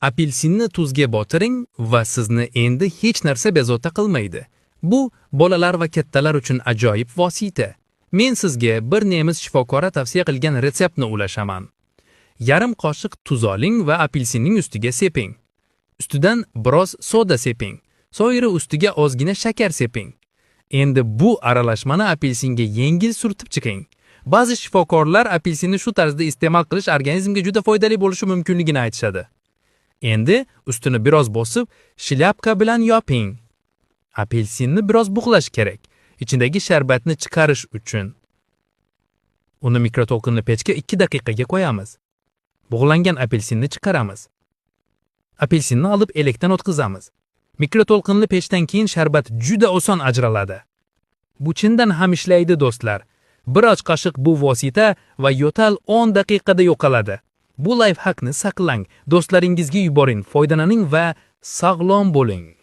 Apelsinni tuzga botiring va sizni endi hech narsa bezovta qilmaydi. Bu bolalar va kattalar uchun ajoyib vosita. Men sizga bir nemis shifokori tavsiya qilgan retseptni ulashaman. Yarim qoshiq tuz oling va apelsinning ustiga seping. Ustidan biroz soda seping. So'ngra ustiga ozgina shakar seping. Endi bu aralashmani apelsinga yengil surtib chiqing. Ba'zi shifokorlar apelsinni shu tarzda iste'mol qilish organizmga juda foydali bo'lishi mumkinligini aytishadi. Endi ustini biroz bosib, шляпка bilan yoping. Apelsinni biroz bug'lash kerak, ichidagi sharbatni chiqarish uchun. Uni mikroto'lqinli pechga 2 daqiqaga qo'yamiz. Bug'langan apelsinni chiqaramiz. Apelsinni olib elakdan o'tkazamiz. Mikroto'lqinli pechdan keyin sharbat juda oson ajraladi. Bu chindan ham ishlaydi, do'stlar. Bir och qoshiq bu vosita va yo'tal 10 daqiqada yo'qoladi. Bu лайфхак ni saqlang, do'stlaringizga yuboring, foydalaning va sog'lom bo'ling.